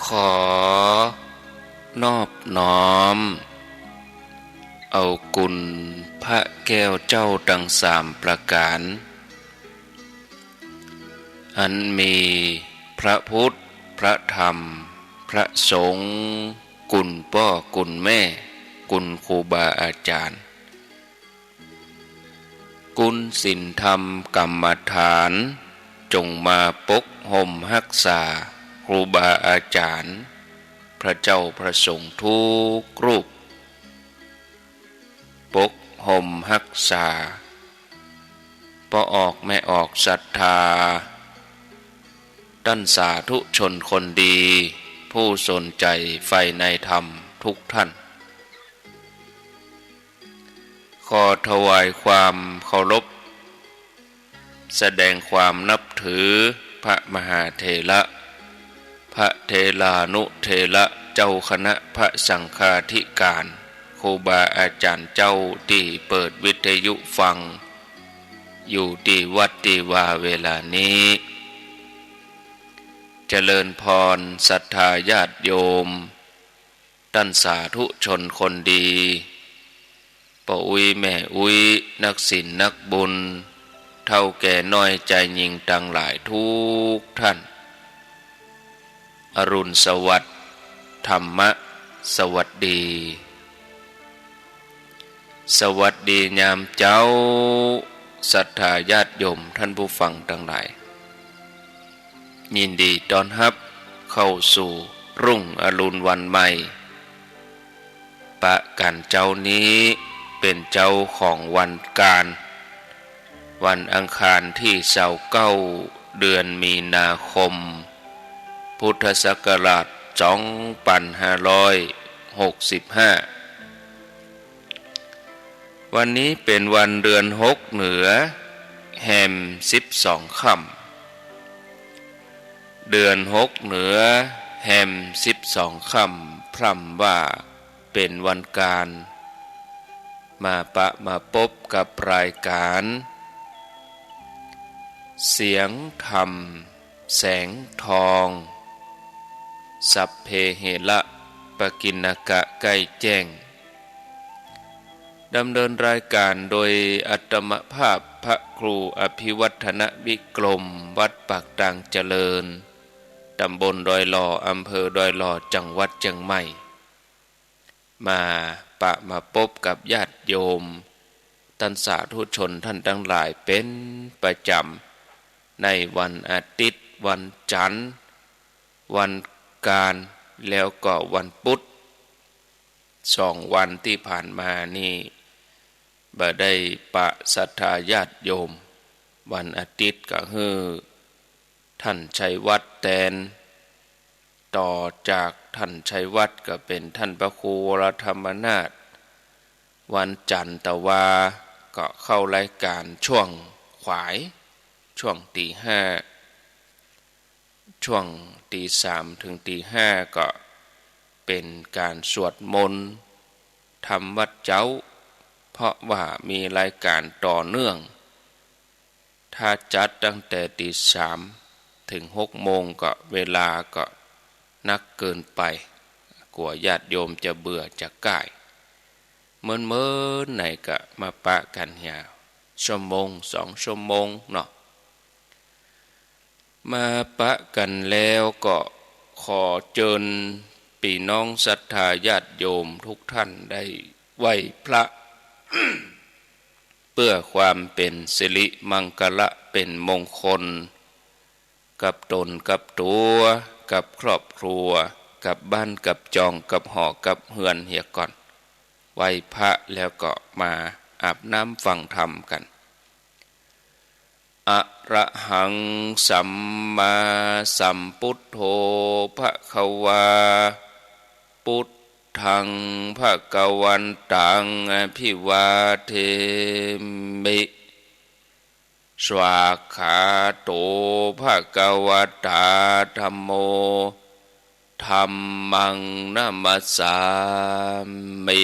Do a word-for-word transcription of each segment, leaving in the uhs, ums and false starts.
ขอนอบน้อมเอาคุณพระแก้วเจ้าตังสามประก๋าน อันมีพระพุทธ พระธรรม พระสงฆ์ คุณป้อคุณแม่ คุณครูบาอาจ๋ารย์ คุณศีลธรรมกรรมฐาน จงมาปกฮ่มฮักษาครูบาอาจ๋ารย์ พระเจ้าพระสงฆ์ทุกรูป ปกฮ่มฮักษาป้อออกแม่ออกศรัทธา ต้านสาธุชนคนดี ผู้สนใจ๋ใฝ่ในธรรมทุกท่าน ขอถวายความเคารพ แสดงความนับถือพระมหาเถระ พระเถรานุเถระ เจ้าคณะพระสังฆาธิการ ครูบาอาจ๋ารย์เจ้าตี้เปิดวิทยุฟัง อยู่ตี้วัดตี้วาเวลานี้ เจริญพรศรัทธาญาติโยม ต้านสาธุชนคนดี ป้ออุ๊ยแม่อุ๊ย นักศีลนักบุญ เฒ่าแก่น้อยจายญิงตังหลายทุกท่าน อรุณสวัสดิ์ ธรรมะสวัสดี สวัสดียามเจ๊า ศรัทธาญาติโยมท่านผู้ฟังตังหลาย ยินดีต้อนฮับเข้าสู่รุ่งอรุณวันใหม่ ปะกั๋นเจ๊านี้เป๋นเจ๊าของวันก๋าน วันอังคารตี้ซาวเก้า เดือนมีนาคม พุทธศักราชสองปันห้าร้อยหกสิบห้า วันนี้เป๋นวันเดือนหกเหนือ แฮมสิบสองค่ำ เดือนหกเหนือ แฮมสิบสองค่ำ พร่ำว่าเป๋นวันก๋าน มาปะมาปบกับรายก๋าน เสียงธรรม แสงทอง สัพเพเหระ ปกิณณกะ ใก้แจ้ง ดำเนินรายก๋านโดยอาตมาภาพพระครูอภิวัฒนวิกรม วัดปากตางเจริญ ตำบลดอยหล่อ อำเภอดอยหล่อ จังหวัดเจียงใหม่ มาปะมาปบกับญาติโยม ต้านสาธุชนท่านตังหลายเป๋นประจ๋ำ ในวันอาทิตย์ วันจันทร์ วันก๋าน แล้วก็วันพุธ สองวันตี้ผ่านมานี้ บ่ได้ปะศรัทธาญาติโยม วันอาทิตย์ก็หื้อ ต้านชัยวัฒน์แตน ต่อจากต้านชัยวัฒน์ก็เป๋นต้านพระครูวรธรรมนาถ วันจันทร์ตะวาก็เข้ารายก๋านช่วงขวาย ช่วงตีห้า ช่วงตีสามเถิงตีห้าก็เป๋นก๋านสวดมนต์ธรรมวัตรเจ๊า เพราะว่ามีรายก๋านต่อเนื่อง ถ้าจัดตั้งแต่ตีสามเถิงหกโมงก็เวลาก็นักเกินไป กั๋วญาติโยมจะเบื่อจะก้าย เมินๆ ไหนก็มาปะกั๋นเหีย ชั่วโมงสองชั่วโมงเนาะ มาปะกั๋นแล้วก็ขอเจิญปี้น้องศรัทธาญาติโยมทุกท่านได้ไหว้พระ เปื้อความเป๋นสิริมังคละ เป๋นมงคล กับต๋นกับตั๋ว กับครอบครัว กับบ้านกับจอง กับหอกับเฮือนเหียก่อน ไหว้พระแล้วก็มาอาบน้ำฟังธรรมกั๋น อะระหัง สัมมาสัมพุทโธ ภะคะวา พุทธัง ภะคะวันตัง อะภิวาเทมิ สวากขาโต ภะคะวะตา ธัมโม ธัมมัง นะมัสสามิ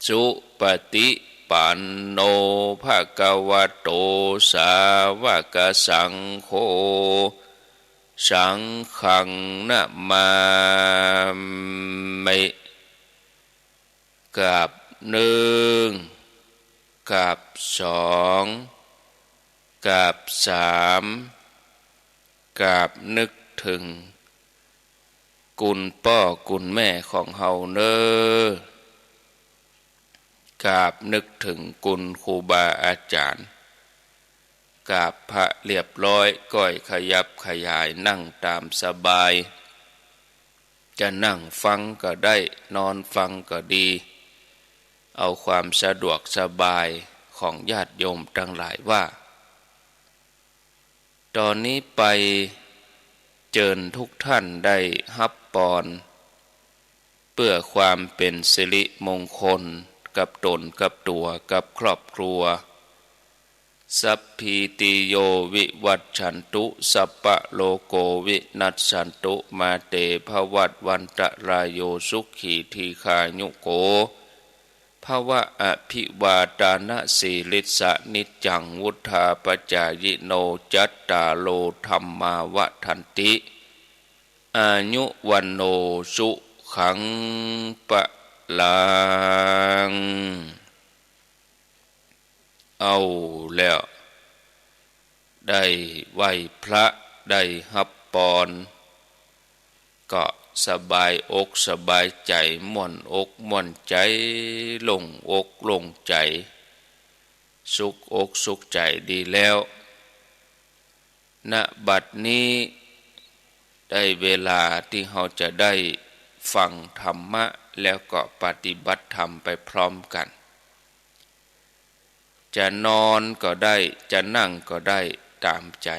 สุปะฏิปันโน ภะคะวะโต สาวะกะสังโฆ สังฆังนะมามิ กราบนึ่ง กราบสอง กราบสาม กราบนึกเถิง คุณป้อคุณแม่ของเฮาเน่อ กราบนึกเถิงคุณครูบาอาจ๋ารย์ กราบพระเรียบร้อย ก้อยขยับขยาย นั่งต๋ามสบาย จะนั่งฟังก็ได้ นอนฟังก็ดี เอาความสะดวกสบายของญาติโยมตังหลายว่า ต๋อนนี้ไปเจิญทุกท่านได้ฮับปอน เปื้อความเป๋นสิริมงคลกับต๋นกับตั๋วกับครอบครัว สัพพีติโยวิวัชชันตุ สัพพะโรโควินัสสันตุ มาเตภวัตวันตะราโย สุขีทีฆายุโก ภะวะ อภิวาทานะสีลิสสะ นิจจังวุฑฒาปะจายิโน จัตตาโรธัมมาวัฑฒันติ อายุวัณโณสุขังพะลัง เอาแล้ว ได้ไหว้พระ ได้ฮับปอน ก็สบายอกสบายใจ๋ ม่วนอกม่วนใจ๋ โล่งอกโล่งใจ๋ สุขอกสุขใจ๋ดีแล้ว ณ บัดนี้ได้เวลาตี้เฮาจะได้ฟังธรรมะ แล้วก็ปฏิบัติธรรมไปพร้อมกั๋น จะนอนก็ได้ จะนั่งก็ได้ ต๋ามใจ๋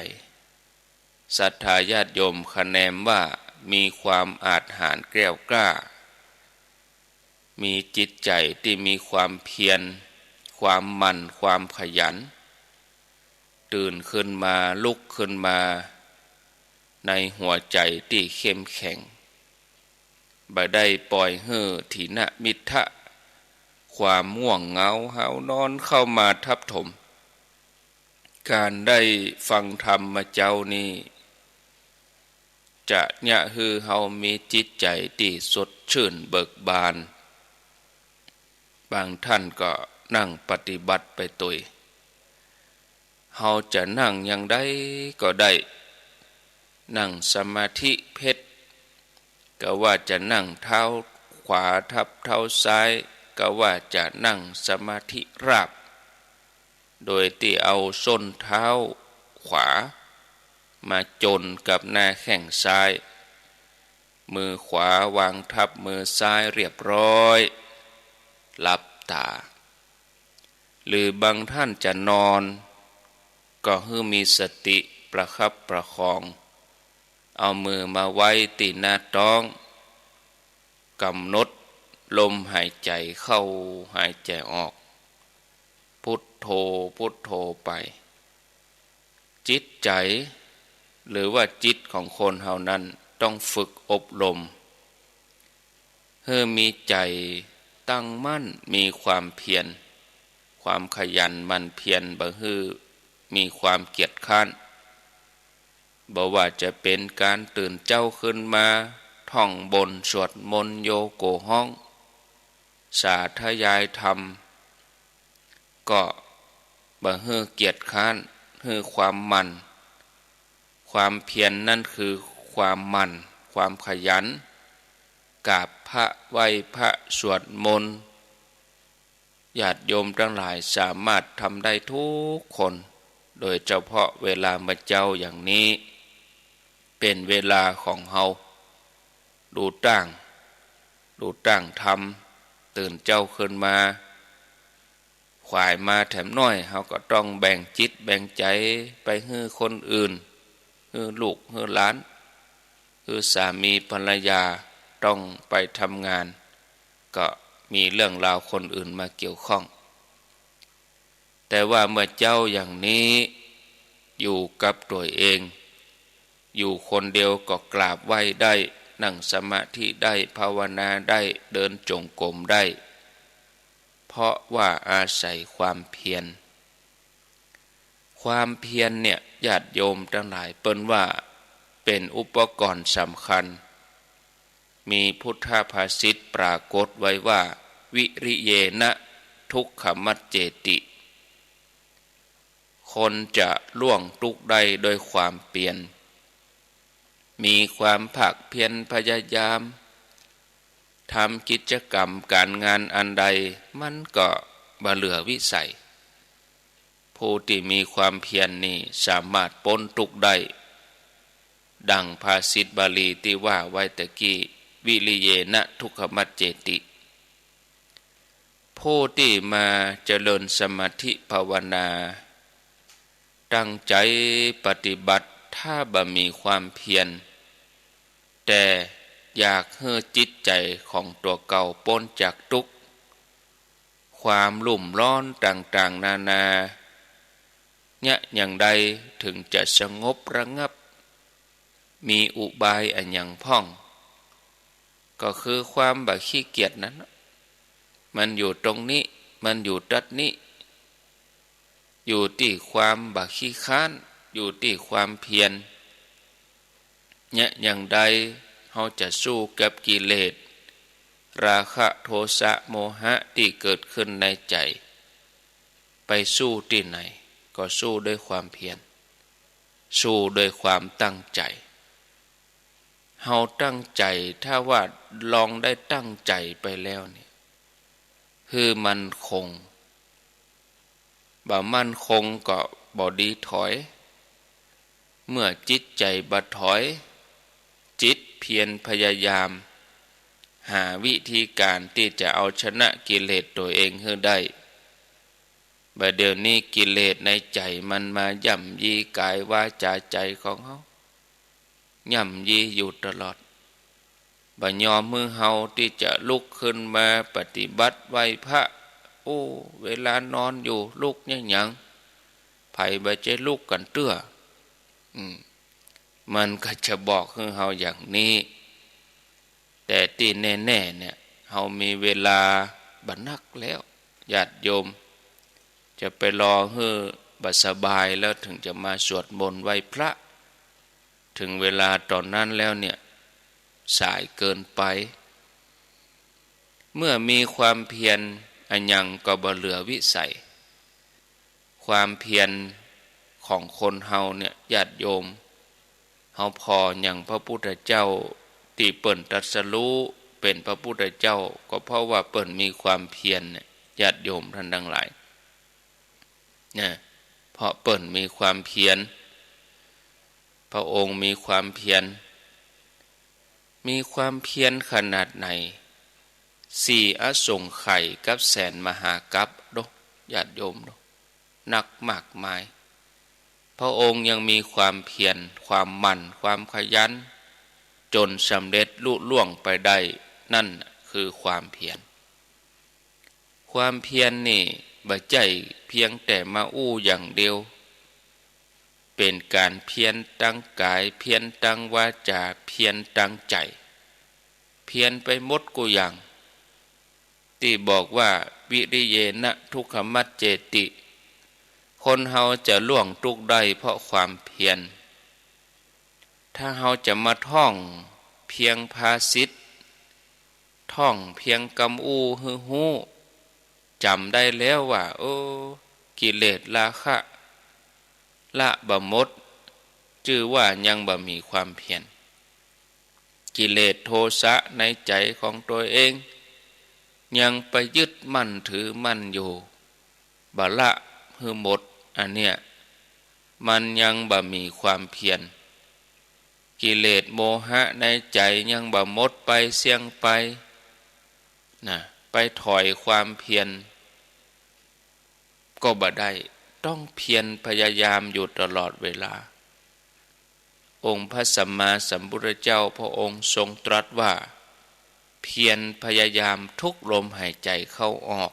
ศรัทธาญาติโยมคะแนมว่ามีความอาจหาญแกล้วกล้า มีจิตใจ๋ตี้มีความเพียร ความหมั่น ความขยัน ตื่นขึ้นมา ลุกขึ้นมา ในหัวใจ๋ตี้เข้มแข็ง บ่ได้ป่อยหื้อถีนมิทธะ ความง่วงเหงาหาวนอนเข้ามาทับถม ก๋านได้ฟังธรรมเมื่อเจ๊านี้ จะเยียะหื้อเฮามีจิตใจ๋ตี้สดชื่นเบิกบาน บางท่านก็นั่งปฏิบัติไปตวย เฮาจะนั่งอย่างใดก็ได้ นั่งสมาธิเพชร กาว่าจะนั่งเท้าขวาทับเท้าซ้าย กาว่าจะนั่งสมาธิราบ โดยตี้เอาส้นเท้าขวามาจนกับหน้าแข้งซ้าย มือขวาวางทับมือซ้ายเรียบร้อย หลับต๋า หรือบางท่านจะนอน ก็หื้อมีสติประคับประคอง เอามือมาไว้ตี้หน้าต๊อง กำหนดลมหายใจ๋เข้าหายใจ๋ออก พุทโธ พุทโธไป จิตใจ๋ หรือว่าจิตของคนเฮานั้นต้องฝึกอบรม หื้อมีใจ๋ตั้งมั่น มีความเพียร ความขยันหมั่นเพียร บ่หื้อมีความเกียจคร้าน บ่ว่าจะเป๋นก๋านตื่นเจ๊าขึ้นมา ท่องบนต์สวดมนต์ โยโกฮ้อง สาธยายธรรม ก็บ่หื้อเกียจคร้าน หื้อความหมั่น ความเพียรนั้นคือความหมั่น ความขยัน กราบพระ ไหว้พระ สวดมนต์ ญาติโยมตังหลายสามารถทำได้ทุกคน โดยเฉพาะเวลาเมื่อเจ๊าอย่างนี้ เป๋นเวลาของเฮา ดูตั้ง ดูตั้งธรรม ตื่นเจ๊าขึ้นมา ขวายมาแถมน้อย เฮาก็ต้องแบ่งจิตแบ่งใจ๋ไปหื้อคนอื่น หื้อลูก หื้อหลาน หื้อสามีภรรยา ต้องไปทำงาน ก็มีเรื่องราวคนอื่นมาเกี่ยวข้อง แต่ว่าเมื่อเจ๊าอย่างนี้ อยู่กับตั๋วเอง อยู่คนเดียวก็กราบไหว้ได้ นั่งสมาธิได้ ภาวนาได้ เดินจงกรมได้ เพราะว่าอาศัยความเพียร ความเพียรเนี่ย ญาติโยมตังหลาย เปิ้นว่า เป็นอุปกรณ์สำคัญ มีพุทธภาษิตปรากฏไว้ว่า วิริเยนะทุกขมัจเจติ คนจะล่วงตุ๊กข์ได้ด้วยความเพียร มีความภาคเพียรพยายาม ทำกิจกรรมก๋านงานอันใด มันก็บ่เหลือวิสัย ผู้ตี้มีความเพียรนี่สามารถป๊นตุ๊กข์ได้ ดังภาษิตบาลีตี้ว่าไว้ตะกี้ วิริเยนะทุกขมัจเจติ ผู้ตี้มาเจริญสมาธิภาวนา ตั้งใจ๋ปฏิบัติ ถ้าบ่มีความเพียร แต่อยากหื้อจิตใจ๋ของตั๋วเก่าป๊นจากตุ๊กข์ ความรุ่มร้อนต่างๆ นานา เยียะอย่างใดเถิงจะสงบระงับ มีอุบายอะหยังพ่อง ก็คือความบ่ขี้เกียจนั้น มันอยู่ตรงนี้ มันอยู่ตั๊ดนี้ อยู่ตี้ความบ่ขี้คร้าน อยู่ตี้ความเพียร เยียะอย่างใดเฮาจะสู้กับกิเลส ราคะ โทสะ โมหะ ตี้เกิดขึ้นในใจ๋ ไปสู้ตี้ไหน ก็สู้ด้วยความเพียร สู้ด้วยความตั้งใจ๋ เฮาตั้งใจ๋ ถ้าว่าลองได้ตั้งใจ๋ไปแล้วนี่ หื้อมั่นคง บ่มั่นคงก็บ่ดีถอย เมื่อจิตใจ๋บ่ถอย จิตเพียรพยายาม หาวิธีก๋านตี้จะเอาชนะกิเลสตั๋วเองหื้อได้ บ่าเดี่ยวนี้กิเลสในใจ๋มันมาย่ำยีกายวาจ๋าใจ๋ของเฮา ย่ำยีอยู่ตลอด บ่ยอมหื้อเฮาตี้จะลุกขึ้นมาปฏิบัติไหว้พระ โอ้ เวลานอนอยู่ลุกเยียะหยัง ใผบ่ใจ้ลุกกั๋นเตื้อ อืม มันก็จะบอกหื้อเฮาอย่างนี้ แต่ตี้แน่ๆ เนี่ย เฮามีเวลาบ่นักแล้ว ญาติโยม จะไปรอหื้อบ่สบายแล้วเถิงจะมาสวดมนต์ไหว้พระ เถิงเวลาต๋อนนั้นแล้วเนี่ย สายเกินไป เมื่อมีความเพียร อะหยังก็บ่เหลือวิสัย ความเพียรของคนเฮาเนี่ย ญาติโยม เฮาผ่อหยังพระพุทธเจ้า ตี้เปิ้นตรัสรู้เป๋นพระพุทธเจ้า ก็เพราะว่าเปิ้นมีความเพียรเนี่ย ญาติโยมท่านทั้งหลาย นะ เพราะเปิ้นมีความเพียร พระองค์มีความเพียร มีความเพียรขนาดไหน สี่อสงไขยกับแสนมหากัปโด ญาติโยมโด นักมากมาย พระองค์ยังมีความเพียร ความหมั่น ความขยัน จ๋นสำเร็จลุล่วงไปได้ นั่นคือความเพียร ความเพียรนี่บ่ใจ้เพียงแต่มาอู้อย่างเดียว เป๋นก๋านเพียรตังก๋าย เพียรตังวาจ๋า เพียรตังใจ๋ เพียรไปหมดกู้อย่าง ตี้บอกว่า วิริเยนะทุกขมัจเจติ คนเฮาจะล่วงตุ๊กข์ได้เพราะความเพียร ถ้าเฮาจะมาท่องเพียงภาษิต ท่องเพียงกำอู้หื้อฮู้ จ๋ำได้แล้วว่า โอ้ กิเลสราคะ ละบ่หมด จื้อว่ายังบ่มีความเพียร กิเลสโทสะในใจ๋ของตั๋วเอง ยังไปยึดมั่นถือมั่นอยู่ บ่ละหื้อหมด อันเนี้ย มันยังบ่มีความเพียร กิเลสโมหะในใจ๋ยังบ่หมดไปเสี้ยงไป นะ ไปถอยความเพียร ก็บ่ได้ ต้องเพียรพยายามอยู่ตลอดเวลา องค์พระสัมมาสัมพุทธเจ้าพระองค์ทรงตรัสว่า เพียรพยายามทุกลมหายใจ๋เข้าออก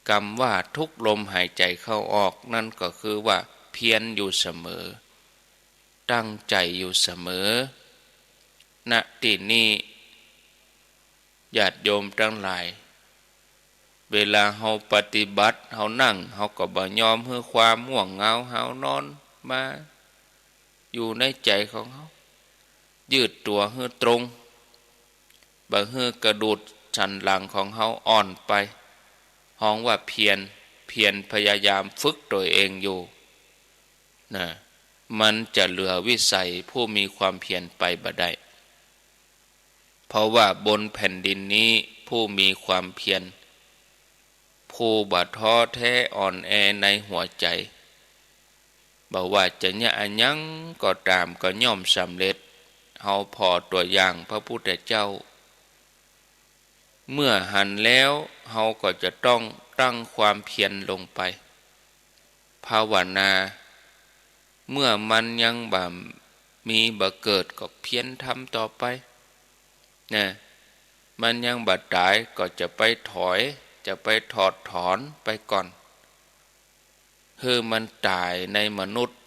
กำว่าทุกลมหายใจ๋เข้าออก นั่นก็คือว่าเพียรอยู่เสมอ ตั้งใจ๋อยู่เสมอ ณ ตี้นี้ ญาติโยมตังหลาย เวลาเฮาปฏิบัติ เฮานั่ง เฮาก็บ่ยอมหื้อความง่วงเหงาหาวนอนมา อยู่ในใจ๋ของเฮา ยืดตั๋วหื้อตรง บ่หื้อกระดูกสันหลังของเฮาอ่อนไป ฮ้องว่าเพียร เพียรพยายามฝึกตั๋วเองอยู่ นะ มันจะเหลือวิสัยผู้มีความเพียรไปบ่ได้ เพราะว่าบนแผ่นดินนี้ผู้มีความเพียร ผู้บ่ท้อแท้อ่อนแอในหัวใจ๋ บ่ว่าจะเยียะอะหยังก็ต๋ามก็ย่อมสำเร็จ เฮาผ่อตั๋วอย่างพระพุทธเจ้า เมื่อหันแล้วเฮาก็จะต้องตั้งความเพียรลงไป ภาวนา เมื่อมันยังบ่มีบ่เกิดก็เพียรทำต่อไป นะ มันยังบ่ต๋ายก็จะไปถอย จะไปถอดถอนไปก่อน หื้อมันต๋ายในมนุษย์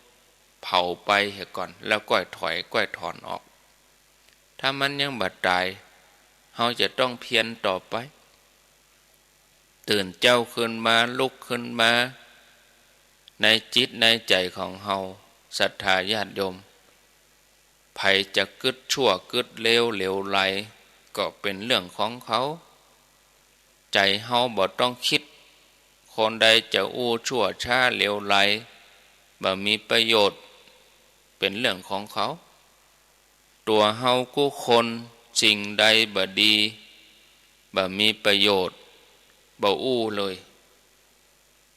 เผาไปเหียก่อน แล้วก้อยถอยก้อยถอนออก ถ้ามันยังบ่ต๋าย เฮาจะต้องเพียรต่อไป ตื่นเจ๊าขึ้นมา ลุกขึ้นมา ในจิตในใจ๋ของเฮา ศรัทธาญาติโยม ใผจะกึ๊ดชั่วกึ๊ดเลวเหลวไหล ก็เป๋นเรื่องของเขา ใจ๋เฮาบ่ต้องกึ๊ด คนใดจะอู้ชั่วช้าเหลวไหล บ่มีประโยชน์ เป๋นเรื่องของเขา ตั๋วเฮากู้คน สิ่งใดบ่ดี บ่มีประโยชน์ บ่อู้เลย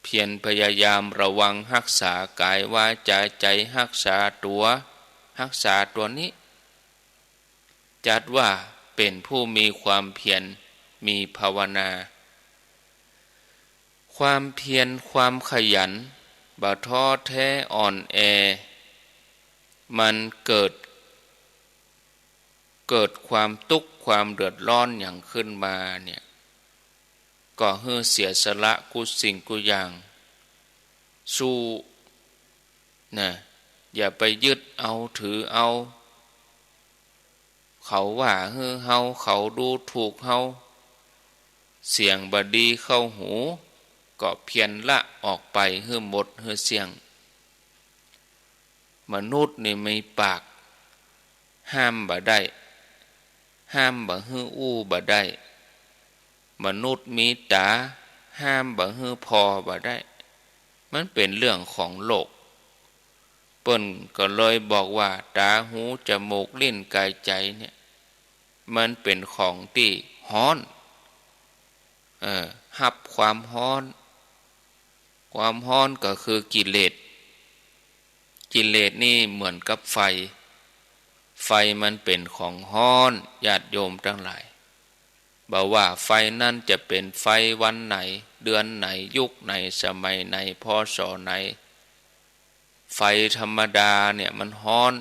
เพียรพยายามระวังฮักษากายวาจาใจ๋ ฮักษาตั๋ว ฮักษาตั๋วนี้ จัดว่าเป๋นผู้มีความเพียร มีภาวนา ความเพียร ความขยัน บ่ท้อแท้อ่อนแอ มันเกิด เกิดความตุ๊กข์ความเดือดร้อนหยังขึ้นมาเนี่ย ก็หื้อเสียสละกู้สิ่งกู้อย่าง สู้ นะ อย่าไปยึดเอาถือเอา เขาว่าหื้อเฮา เขาดูถูกเฮา เสียงบ่ดีเข้าหู ก็เพียรละออกไปหื้อหมดหื้อเสี้ยง มนุษย์นี่มีปาก ห้ามบ่ได้ ห้ามบ่หื้ออู้บ่ได้ มนุษย์มีต๋า ห้ามบ่หื้อผ่อบ่ได้ มันเป๋นเรื่องของโลก เปิ้นก็เลยบอกว่าต๋า หู จมูก ลิ้น กาย ใจ๋เนี่ย มันเป๋นของตี้ฮ้อน เออ ฮับความฮ้อน ความฮ้อนก็คือกิเลส กิเลสนี่เหมือนกับไฟ ไฟมันเป๋นของฮ้อน ญาติโยมตังหลาย บ่ว่าไฟนั้นจะเป๋นไฟวันไหน เดือนไหน ยุคไหน สมัยไหน พ.ศ. ไหน ไฟธรรมดาเนี่ยมันฮ้อน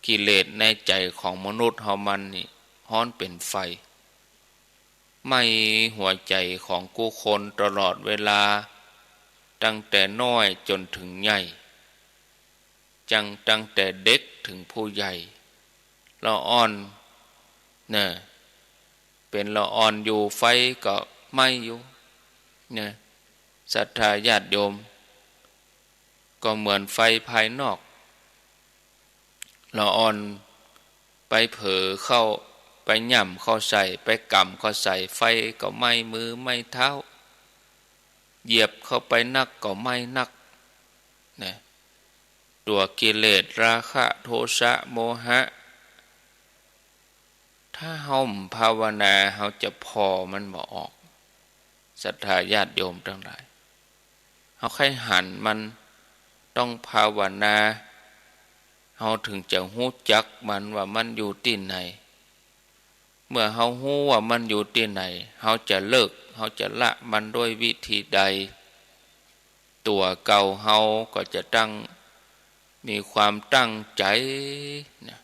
กิเลสในใจ๋ของมนุษย์เฮามันนี่ฮ้อนเป๋นไฟ ไหม้หัวใจ๋ของกู้คนตลอดเวลา ตั้งแต่น้อยจ๋นเถิงใหญ่ จั้ง ตั้งแต่เด็กเถิงผู้ใหญ่ ละอ่อน นะ เป๋นละอ่อนอยู่ ไฟก็ไหม้อยู่ นะ ศรัทธาญาติโยม ก็เหมือนไฟภายนอก ละอ่อนไปเผลอเข้า ไปหย่ำเข้าใส่ ไปกำเข้าใส่ ไฟก็ไหม้มือไหม้เท้า เหยียบเข้าไปนักก็ไหม้นัก นะ ตั๋วกิเลส ราคะ โทสะ โมหะ ถ้าเฮาบ่ภาวนา เฮาจะผ่อมันบ่ออก ศรัทธาญาติโยมตังหลาย เฮาใค่หันมัน ต้องภาวนา เฮาเถิงจะฮู้จักมันว่ามันอยู่ตี้ไหน เมื่อเฮาฮู้ว่ามันอยู่ตี้ไหน เฮาจะเลิก เฮาจะละมันด้วยวิธีใด ตั๋วเก่าเฮาก็จะตั้ง มีความตั้งใจ๋ นะ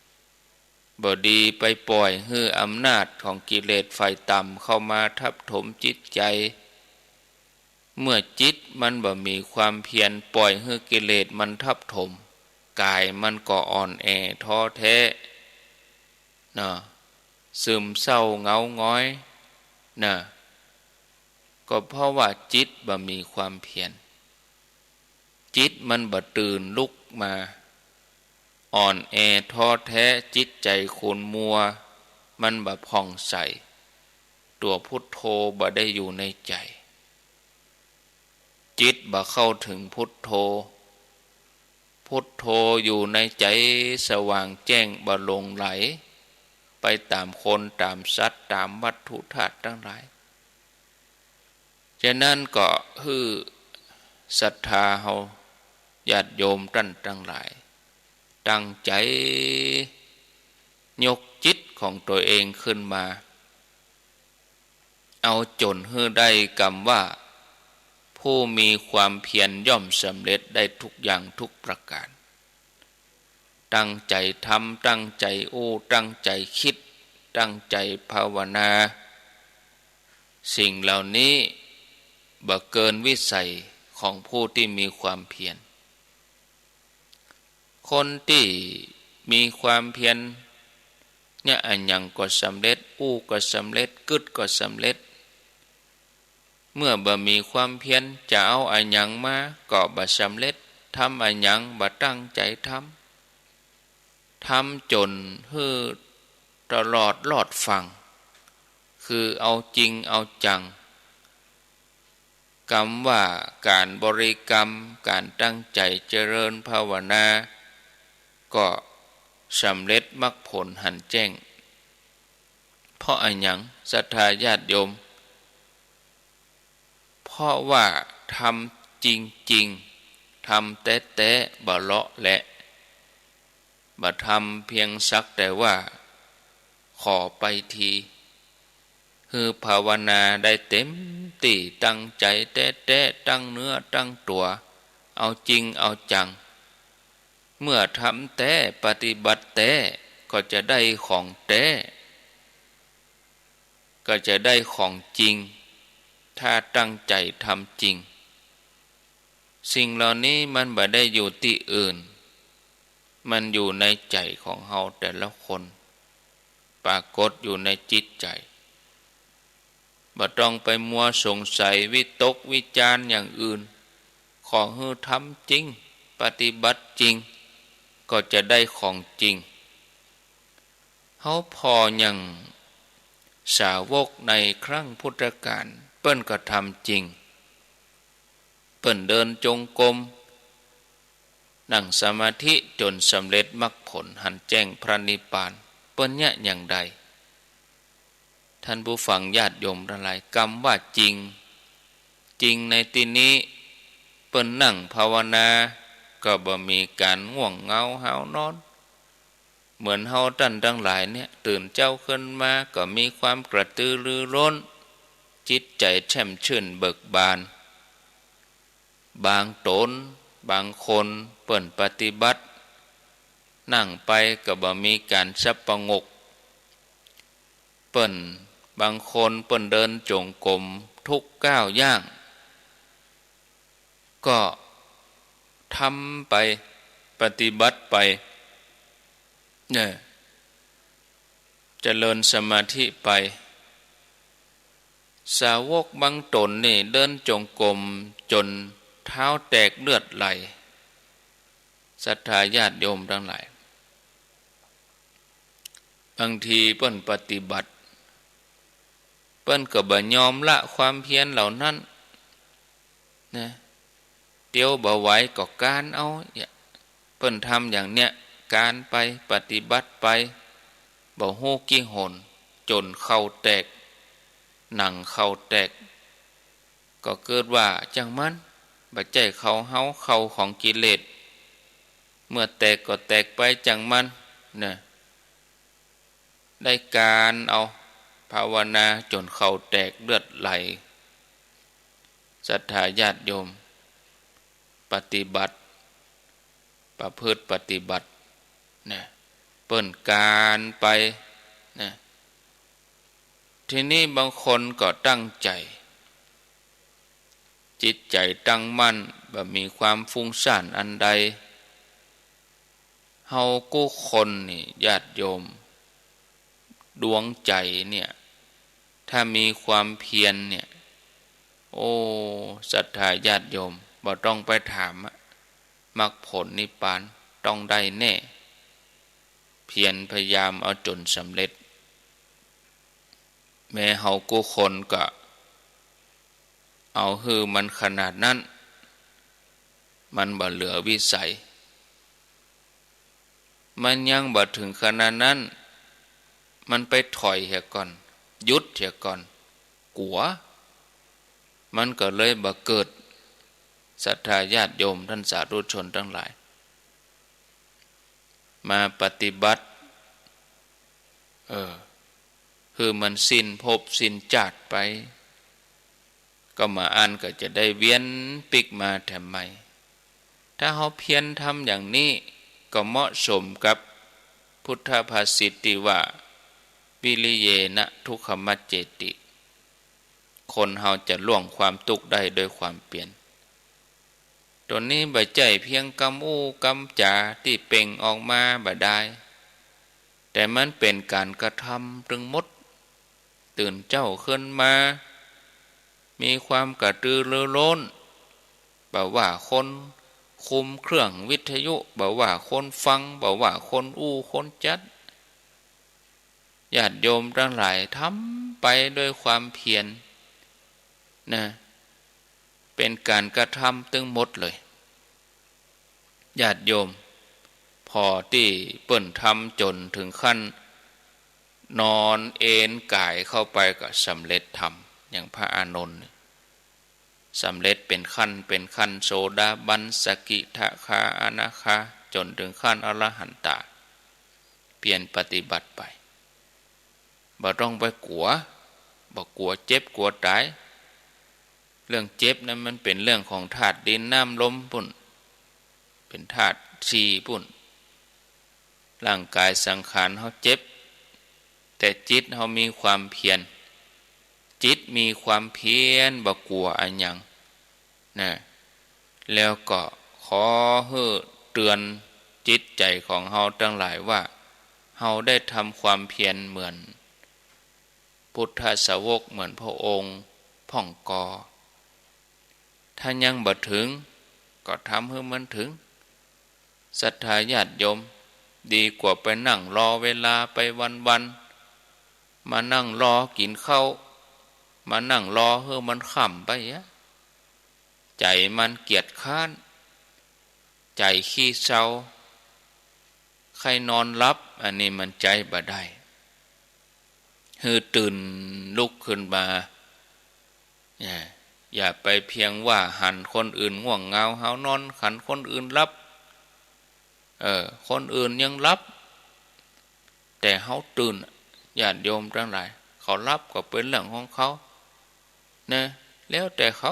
บ่ดีไปป่อยหื้ออำนาจของกิเลสฝ่ายต่ำเข้ามาทับถมจิตใจ๋ เมื่อจิตมันบ่มีความเพียร ป่อยหื้อกิเลสมันทับถม ก๋ายมันก็อ่อนแอท้อแท้ นะ ซึมเศร้าเหงาหงอย นะ ก็เพราะว่าจิตบ่มีความเพียร จิตมันบ่ตื่นลุกมา อ่อนแอท้อแท้ จิตใจ๋ขุ่นมัว มันบ่ผ่องใส ตั๋วพุทโธบ่ได้อยู่ในใจ๋ จิตบ่เข้าเถิงพุทโธ พุทโธอยู่ในใจ๋สว่างแจ้ง บ่หลงไหลไปต๋ามคน ต๋ามสัตว์ ต๋ามวัตถุธาตุตังหลาย ฉะนั้นก็หื้อศรัทธาเฮา ญาติโยมต้านตังหลาย ตั้งใจ๋ยกจิตของตั๋วเองขึ้นมา เอาจ๋นหื้อได้กำว่า ผู้มีความเพียรย่อมสำเร็จได้ทุกอย่างทุกประก๋าน ตั้งใจ๋ทำ ตั้งใจ๋อู้ ตั้งใจ๋กึ๊ด ตั้งใจ๋ภาวนา สิ่งเหล่านี้บ่เกินวิสัยของผู้ตี้มีความเพียร คนตี้มีความเพียรเนี่ย อะหยังก็สำเร็จ อู้ก็สำเร็จ กึ๊ดก็สำเร็จ เมื่อบ่มีความเพียร จะเอาอะหยังมาก็บ่สำเร็จ ทำอะหยังบ่ตั้งใจ๋ทำ ทำจ๋นหื้อตลอดรอดฟั่ง คือเอาจริงเอาจั๋ง กำว่าก๋านบริกรรม ก๋านตั้งใจ๋เจริญภาวนา ก็สำเร็จมรรคผลหันแจ้ง เพราะอะหยัง ศรัทธาญาติโยม เพราะว่าทำจริงๆ ทำแต๊ๆ บ่เลาะแหละ บ่ทำเพียงสักแต่ว่าขอไปที หื้อภาวนาได้เต๋มตี้ ตั้งใจ๋แต๊ๆ ตั้งเนื้อตั้งตั๋ว เอาจริงเอาจั๋ง เมื่อทำแต๊ ปฏิบัติแต๊ ก็จะได้ของแต๊ ก็จะได้ของจริง ถ้าตั้งใจ๋ทำจริง สิ่งเหล่านี้มันบ่ได้อยู่ตี้อื่น มันอยู่ในใจ๋ของเฮาแต่ละคน ปรากฏอยู่ในจิตใจ๋ บ่ต้องไปมัวสงสัยวิตกวิจารณ์อย่างอื่น ขอหื้อทำจริง ปฏิบัติจริง ก็จะได้ของจริง เฮาผ่ออย่างสาวกในครั้งพุทธกาล เปิ้นก็ทำจริง เปิ้นเดินจงกรม นั่งสมาธิจ๋นสำเร็จมรรคผลหันแจ้งพระนิพพาน เปิ้นเยียะอย่างใด ท่านผู้ฟังญาติโยมตังหลาย กำว่าจริง จริงในตี้นี้ เปิ้นนั่งภาวนา ก็บ่มีก๋านง่วงเหงาหาวนอน เหมือนเฮาต้านตังหลายเนี่ย ตื่นเจ๊าขึ้นมาก็มีความกระตือรือร้น จิตใจ๋แจ่มชื่นเบิกบาน บางต๋น บางคน เปิ้นปฏิบัติ นั่งไปก็บ่มีก๋านสับประงก เปิ้น บางคนเปิ้นเดินจงกรมทุกก้าวย่าง ก็ทำไป ปฏิบัติไป เนี่ย เจริญสมาธิไป สาวกบางต๋นนี่เดินจงกรมจ๋นเท้าแตกเลือดไหล ศรัทธาญาติโยมตังหลาย บางทีเปิ้นปฏิบัติ เปิ้นก็บ่ยอมละความเพียรเหล่านั้นนะ เตียวบ่ไหวก็คานเอา เปิ้นทำอย่างเนี้ย คานไป ปฏิบัติไป บ่ฮู้กี่หน จ๋นเข่าแตก หนังเข่าแตก ก็เกิดว่าจ้างมัน บ่ใจ้เข่าเฮา เข่าของกิเลส เมื่อแตกก็แตกไปจ้างมัน นะ ได้คานเอา ภาวนาจ๋นเข่าแตกเลือดไหล ศรัทธาญาติโยม ปฏิบัติ ประพฤติปฏิบัติ นะ เปิ้นคานไป นะ ทีนี้บางคนก็ตั้งใจ๋ จิตใจ๋ตั้งมั่น บ่มีความฟุ้งซ่านอันใด เฮากู้คนนี่ ญาติโยม ดวงใจ๋เนี่ย ถ้ามีความเพียรเนี่ย โอ้ ศรัทธาญาติโยม บ่ต้องไปถามอะ มรรคผลนิพพานต้องได้แน่ พียรพยายามเอาจ๋นสำเร็จ แม้เฮากู้คนก็เอาหื้อมันขนาดนั้น มันบ่เหลือวิสัย มันยังบ่เถิงขนาดนั้น มันไปถอยเหียก่อน หยุดเหียก่อน กั๋ว มันก็เลยบ่เกิด ศรัทธาญาติโยมท่านสาธุชนตังหลาย มาปฏิบัติ เออ หื้อมันสิ้นภพสิ้นจาติไป ก็บ่อั้นก็จะได้เวียนปิ๊กมาแถมใหม่ ถ้าเฮาเพียรทำอย่างนี้ ก็เหมาะสมกับพุทธภาษิตตี้ว่า วิริเยนะทุกขมัจเจติ คนเฮาจะล่วงความตุ๊กข์ได้ด้วยความเพียร ต๋นนี้บ่ใจ้เพียงกำอู้กำจ๋าตี้เปล่งออกมาบ่ดาย แต่มันเป๋นก๋านกระทำตึงหมด ตื่นเจ๊าขึ้นมา มีความกระตือรือร้น บ่ว่าคนคุมเครื่องวิทยุ บ่ว่าคนฟัง บ่ว่าคนอู้คนจัด ญาติโยมตังหลายทำไปด้วยความเพียรนะ เป๋นก๋านกระทำตึงหมดเลย ญาติโยม ผ่อตี้เปิ้นทำจ๋นเถิงขั้นนอนเอนก๋ายเข้าไปก็สำเร็จธรรม อย่างพระอานนท์นี่ สำเร็จเป๋นขั้นเป๋นขั้น โสดาบัน สกิทาคา อนาคา จ๋นเถิงขั้นอรหันตา เพียรปฏิบัติไป บ่ต้องไปกั๋ว บ่กั๋วเจ็บกั๋วต๋าย เรื่องเจ็บนั้นมันเป๋นเรื่องของธาตุดินน้ำลมปุ้น เป๋นธาตุสี่ปุ้น ร่างกายสังขารเฮาเจ็บ แต่จิตเฮามีความเพียร จิตมีความเพียรบ่กั๋วอะหยังนะ แล้วก็ขอหื้อเตือนจิตใจ๋ของเฮาตังหลายว่า เฮาได้ทำความเพียรเหมือนพุทธสาวก เหมือนพระองค์พ่องก่อ ถ้ายังบ่เถิง ก็ทำหื้อมันเถิง ศรัทธาญาติโยม ดีกว่าไปนั่งรอเวลาไปวันๆ มานั่งรอกิ๋นข้าว มานั่งรอหื้อมันค่ำไปอะ ใจ๋มันเกียจคร้าน ใจ๋ขี้เศร้า ใค่นอนหลับ อันนี้มันใจ๊บ่ได้ หื้อตื่นลุกขึ้นมา อย่า อย่าไปเพียงว่าหันคนอื่นง่วงเหงาหาวนอน หันคนอื่นหลับ เออ คนอื่นยังหลับ แต่เฮาตื่น ญาติโยมตังหลาย เขาหลับก็เป๋นเรื่องของเขานะ แล้วแต่เขา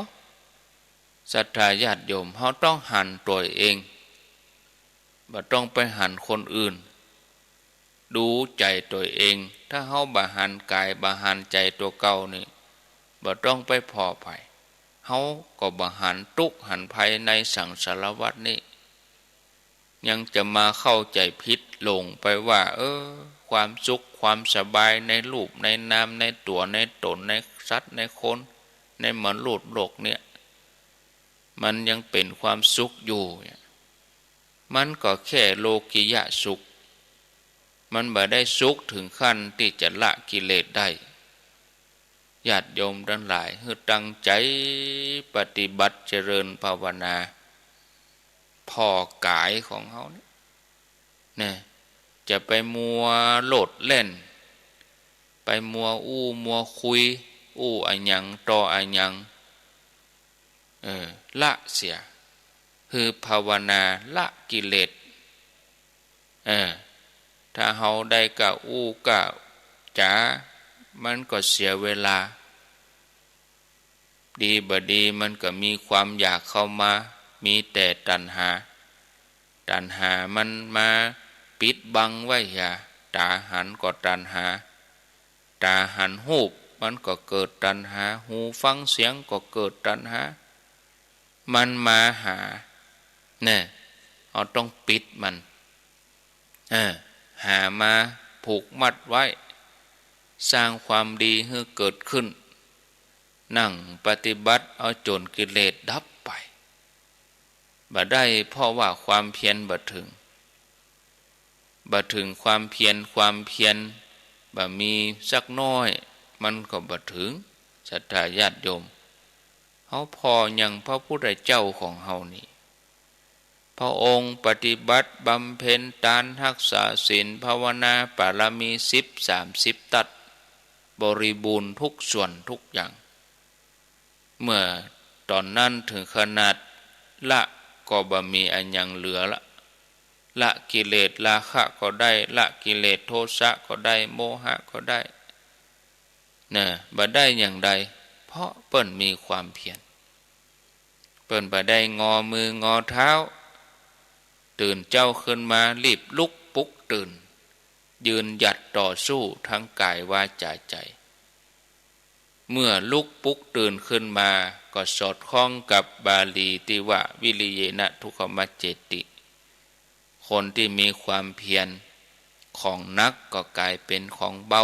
ศรัทธาญาติโยม เฮาต้องหันตั๋วเอง บ่ต้องไปหันคนอื่น ดูใจ๋ตั๋วเอง ถ้าเฮาบ่หันก๋าย บ่หันใจ๋ตั๋วเก่านี่ บ่ต้องไปผ่อใผ เฮาก็บ่หันตุ๊กข์หันภัยในสังสารวัฏนี้ ยังจะมาเข้าใจ๋ผิดหลงไปว่า เออ ความสุขความสบายในรูปในนาม ในตั๋วในต๋น ในสัตว์ในคน ในมนุษย์โลกเนี่ย มันยังเป๋นความสุขอยู่เนี่ย มันก็แค่โลกิยะสุข มันบ่ได้สุขเถิงขั้นตี้จะละกิเลสได้ ญาติโยมตังหลาย หื้อตั้งใจ๋ปฏิบัติเจริญภาวนา ผ่อก๋ายของเฮานี่นะ จะไปมัวโลดแล่น ไปมัวอู้มัวคุย อู้อะหยังต่ออะหยัง เออ ละเสีย หื้อภาวนาละกิเลส เออ ถ้าเฮาได้ก้าอู้ก้าจ๋า มันก็เสียเวลา ดีบ่ดีมันก็มีความอยากเข้ามา มีแต่ตัณหา ตัณหามันมาปิดบังไว้เหีย ต๋าหันก็ตัณหา ต๋าหันฮูปมันก็เกิดตัณหา หูฟังเสียงก็เกิดตัณหา มันมาหา แน่ เฮาต้องปิดมัน เออ หามาผูกมัดไว้ สร้างความดีหื้อเกิดขึ้น นั่งปฏิบัติเอาจ๋นกิเลสดับไป บ่ได้เพราะว่าความเพียรบ่เถิง บ่เถิงความเพียร ความเพียรบ่มีสักน้อย มันก็บ่เถิง ศรัทธาญาติโยม เฮาผ่อหยังพระพุทธเจ้าของเฮานี่ พระองค์ปฏิบัติบำเพ็ญตาน ฮักษาศีล ภาวนา บารมีสิบ สามสิบตัด บริบูรณ์ทุกส่วนทุกอย่าง เมื่อต๋อนนั้นเถิงขนาดละก็บ่มีอะหยังเหลือละ ละกิเลสราคะก็ได้ ละกิเลสโทสะก็ได้ โมหะก็ได้ นะ บ่ได้อย่างใด เพราะเปิ้นมีความเพียร เปิ้นบ่ได้งอมืองอเท้า ตื่นเจ๊าขึ้นมารีบลุกปลุกตื่น ยืนหยัดต่อสู้ทั้งกายวาจาใจ เมื่อลุกปลุกตื่นขึ้นมาก็สอดคล้องกับบาลีตี้ว่า วิริเยนะทุกขมัจเจติ คนตี้มีความเพียร ของหนักก็ก๋ายเป๋นของเบา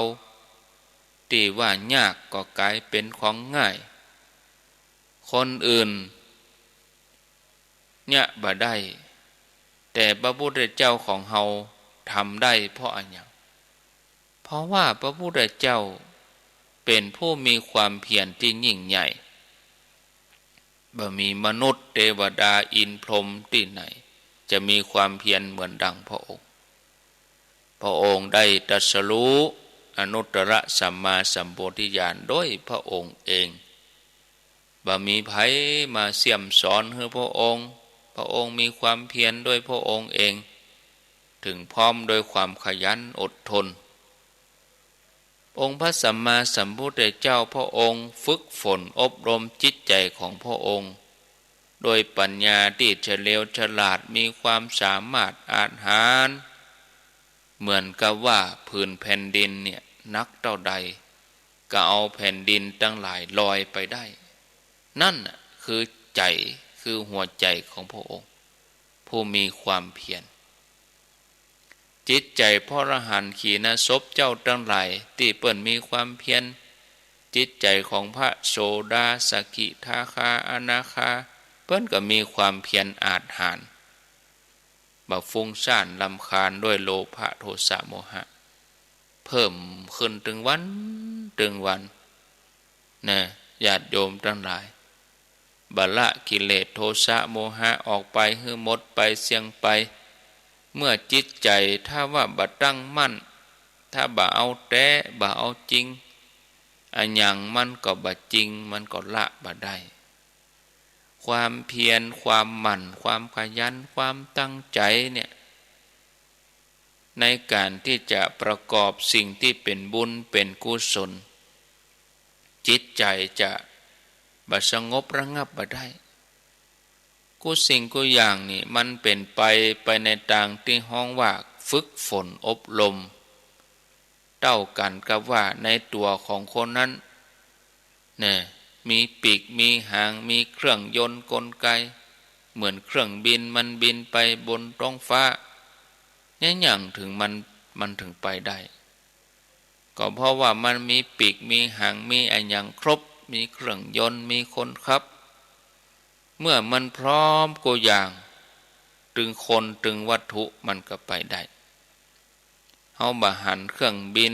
ตี้ว่ายากก็ก๋ายเป๋นของง่าย คนอื่นเยียะบ่ได้ แต่พระพุทธเจ้าของเฮาทำได้เพราะอะหยัง เพราะว่าพระพุทธเจ้าเป๋นผู้มีความเพียรตี้ยิ่งใหญ่ บ่มีมนุษย์ เตวดา อินทร์ พรหมตี้ไหน จะมีความเพียรเหมือนดังพระองค์ พระองค์ได้ตรัสรู้อนุตตรสัมมาสัมโพธิญาณด้วยพระองค์เอง บ่มีใผมาเสี้ยมสอนหื้อพระองค์ พระองค์มีความเพียรด้วยพระองค์เอง เถิงพร้อมด้วยความขยันอดทน องค์พระสัมมาสัมพุทธเจ้าพระองค์ฝึกฝนอบรมจิตใจของพระองค์ โดยปัญญาตี้เฉลียวฉลาด มีความสามารถอาจหาญ เหมือนกับว่าผืนแผ่นดินเนี่ยหนักเต้าใด ก็เอาแผ่นดินตังหลายลอยไปได้ นั่นน่ะคือใจ๋ คือหัวใจ๋ของพระองค์ ผู้มีความเพียร จิตใจ๋พระอรหันต์ขีณาสพเจ้าตังหลายตี้เปิ้นมีความเพียร จิตใจ๋ของพระโสดา สกิทาคา อนาคา เปิ้นก็มีความเพียรอาจหาญ บ่ฟุ้งซ่านรำคาญด้วยโลภะโทสะโมหะ เพิ่มขึ้นตึงวันตึงวัน นะ ญาติโยมตังหลาย บ่ละกิเลสโทสะโมหะออกไปหื้อหมดไปเสี้ยงไป เมื่อจิตใจ๋ถ้าว่าบ่ตั้งมั่น ถ้าบ่เอาแต๊ บ่เอาจริง อะหยังมันก็บ่จริง มันก็ละบ่ได้ ความเพียร ความหมั่น ความขยัน ความตั้งใจ๋เนี่ย ในก๋านตี้จะประกอบสิ่งตี้เป๋นบุญเป๋นกุศล จิตใจ๋จะบ่สงบระงับบ่ได้ กู้สิ่งกู้อย่างนี่มันเป๋นไป ไปในตางตี้ฮ้องว่าฝึกฝนอบรม เต้ากั๋นกับว่าในตั๋วของคนนั้น แน่ มีปีก มีหาง มีเครื่องยนต์กลไก เหมือนเครื่องบินมันบินไปบนท้องฟ้า เยียะหยังเถิงมัน มันเถิงไปได้ ก็เพราะว่ามันมีปีก มีหาง มีอะหยังครบ มีเครื่องยนต์ มีคนขับ เมื่อมันพร้อมกู้อย่าง ตึงคน ตึงวัตถุ มันก็ไปได้ เฮาบ่หันเครื่องบิน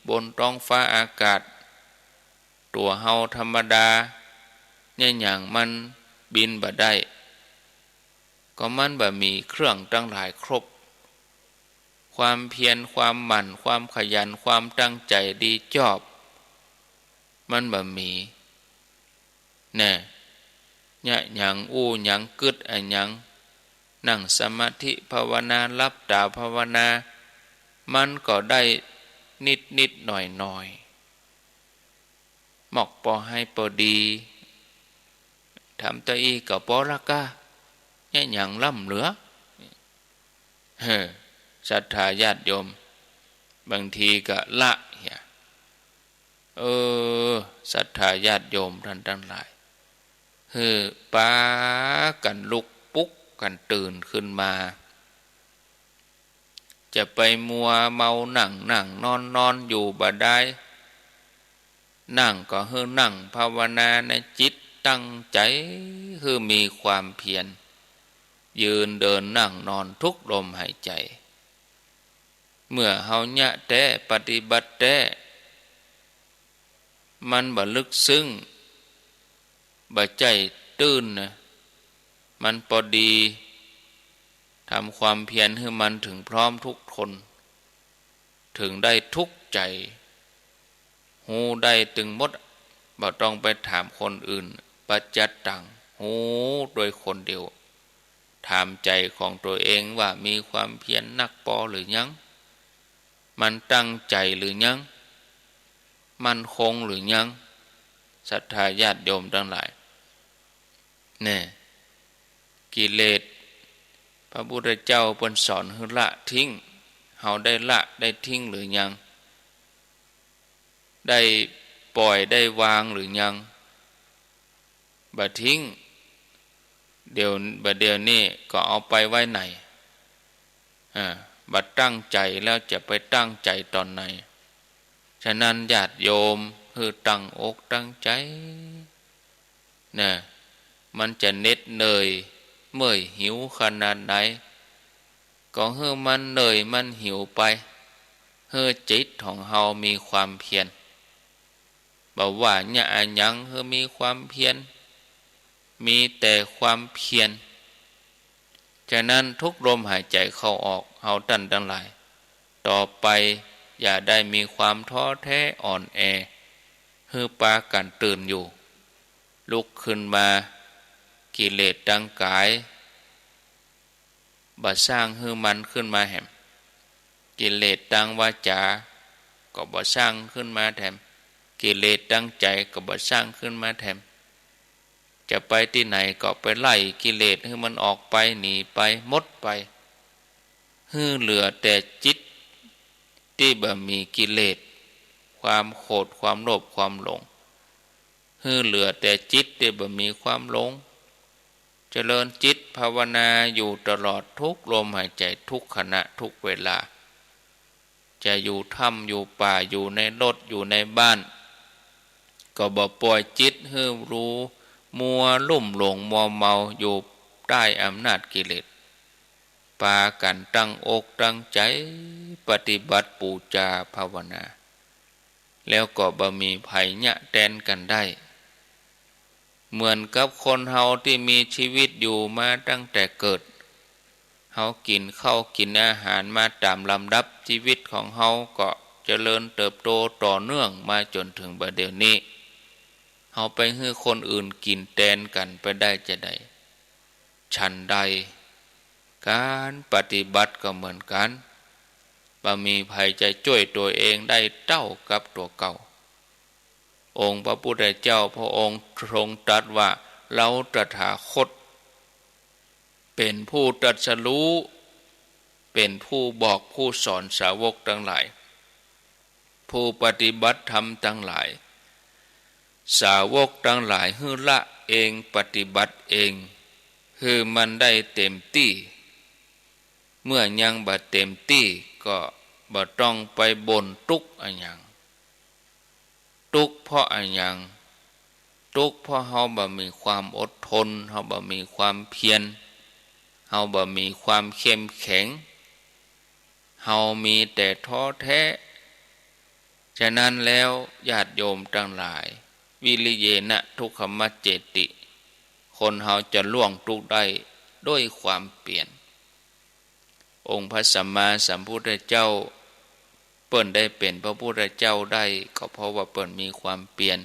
บนท้องฟ้าอากาศ ตั๋วเฮาธรรมดา เยียะหยังมันบินบ่ได้ ก็มันบ่มีเครื่องตังหลายครบ ความเพียร ความหมั่น ความขยัน ความตั้งใจ๋ดีจอบ มันบ่มี แน่ เยียะหยัง อู้หยัง กึ๊ดอะหยัง นั่งสมาธิภาวนา หลับต๋าภาวนา มันก็ได้นิดๆ หน่อยๆ มอกปอให้ปอดี ทำเต้าอี้ก็ปอละก้า เยียะหยังล้ำเหลือ เฮ้อ ศรัทธาญาติโยม บางทีก็ละเหีย เออ ศรัทธาญาติโยมต้านตังหลาย หื้อปากั๋นลุกปลุกกั๋นตื่นขึ้นมา จะไปมัวเมานั่งนั่งนอนนอนอยู่บ่ได้ นั่งก็หื้อนั่งภาวนาในจิตตั้งใจ๋ หื้อมีความเพียร ยืนเดินนั่งนอนทุกลมหายใจ๋ เมื่อเฮาเยียะแต๊ ปฏิบัติแต๊ มันบ่ลึกซึ้ง บ่ใจ้ตื้นนะ มันปอดี ทำความเพียรหื้อมันเถิงพร้อมทุกคน เถิงได้ทุกข์ใจ๋ ฮู้ได้ตึงหมด บ่ต้องไปถามคนอื่น ปัจจัตตัง ฮู้โดยคนเดียว ถามใจ๋ของตั๋วเองว่ามีความเพียรนักปอหรือยัง มันตั้งใจ๋หรือยัง มั่นคงหรือยัง ศรัทธาญาติโยมตังหลาย แน่ กิเลส พระพุทธเจ้าเปิ้นสอนหื้อละทิ้ง เฮาได้ละได้ทิ้งหรือยัง ได้ปล่อยได้วางหรือยัง บ่ทิ้ง เดี๋ยว บ่าเดี๋ยวนี้ก็เอาไปไว้ไหน อ่า บ่ตั้งใจ๋แล้วจะไปตั้งใจ๋ต๋อนไหน ฉะนั้นญาติโยมหื้อตั้งอกตั้งใจ๋ นะ มันจะเหน็ดเหนื่อยเมื่อยหิวขนาดไหน ก็หื้อมันเหนื่อยมันหิวไป หื้อจิตของเฮามีความเพียร บ่ว่าเยียะอะหยังหื้อมีความเพียร มีแต่ความเพียร ฉะนั้นทุกลมหายใจ๋เข้าออก เฮาต้านตังหลาย ต่อไปอย่าได้มีความท้อแท้อ่อนแอ หื้อปากั๋นตื่นอยู่ ลุกขึ้นมา กิเลสตังก๋าย บ่สร้างหื้อมันขึ้นมาแหม กิเลสตังวาจา ก็บ่สร้างขึ้นมาแถม กิเลสตังใจ๋ก็บ่สร้างขึ้นมาแถม จะไปตี้ไหนก็ไปไล่กิเลสหื้อมันออกไป หนีไป หมดไป หื้อเหลือแต่จิตตี้บ่มีกิเลส ความโขด ความโลภ ความหลง หื้อเหลือแต่จิตตี้บ่มีความหลง เจริญจิตภาวนาอยู่ตลอดทุกลมหายใจ๋ ทุกขณะทุกเวลา จะอยู่ถ้ำอยู่ป่า อยู่ในรถ อยู่ในบ้าน ก็บ่ปล่อยจิตหื้อหลูมัวลุ่มหลงมัวเมาอยู่ใต้อำนาจกิเลส ปากั๋นตั้งอกตั้งใจ๋ปฏิบัติปู๋จาภาวนา แล้วก็บ่มีใผเยียะแตนกั๋นได้ เหมือนกับคนเฮาตี้มีชีวิตอยู่มาตั้งแต่เกิด เฮากิ๋นข้าวกิ๋นอาหารมาต๋ามลำดับ ชีวิตของเฮาก็เจริญเติบโตต่อเนื่องมาจ๋นเถิงบ่าเดี๋ยวนี้ เฮาไปหื้อคนอื่นกิ๋นแตนกั๋นไปได้จาใด ฉันใด ก๋านปฏิบัติก็เหมือนกั๋น บ่มีใผจะจ้วยตั๋วเองได้เต้ากับตั๋วเก่า องค์พระพุทธเจ้าพระองค์ทรงตรัสว่า เฮาตถาคต เป๋นผู้ตรัสฮู้ เป๋นผู้บอกผู้สอนสาวกตังหลาย ผู้ปฏิบัติธรรมตังหลาย สาวกตังหลายหื้อละเอง ปฏิบัติเอง หื้อมันได้เต๋มตี้ เมื่อยังบ่เต๋มตี้ก็บ่ต้องไปบ่นตุ๊กข์อะหยัง ตุ๊กข์เพราะอะหยัง ตุ๊กข์เพราะเฮาบ่มีความอดทน เฮาบ่มีความเพียร เฮาบ่มีความเข้มแข็ง เฮามีแต่ท้อแท้ ฉะนั้นแล้วญาติโยมตังหลาย วิริเยนะทุกขมัจเจติ คนเฮาจะล่วงตุ๊กข์ได้ด้วยความเปียร องค์พระสัมมาสัมพุทธเจ้า เปิ้นได้เป๋นพระพุทธเจ้าได้ ก็เพราะว่าเปิ้นมีความเปียร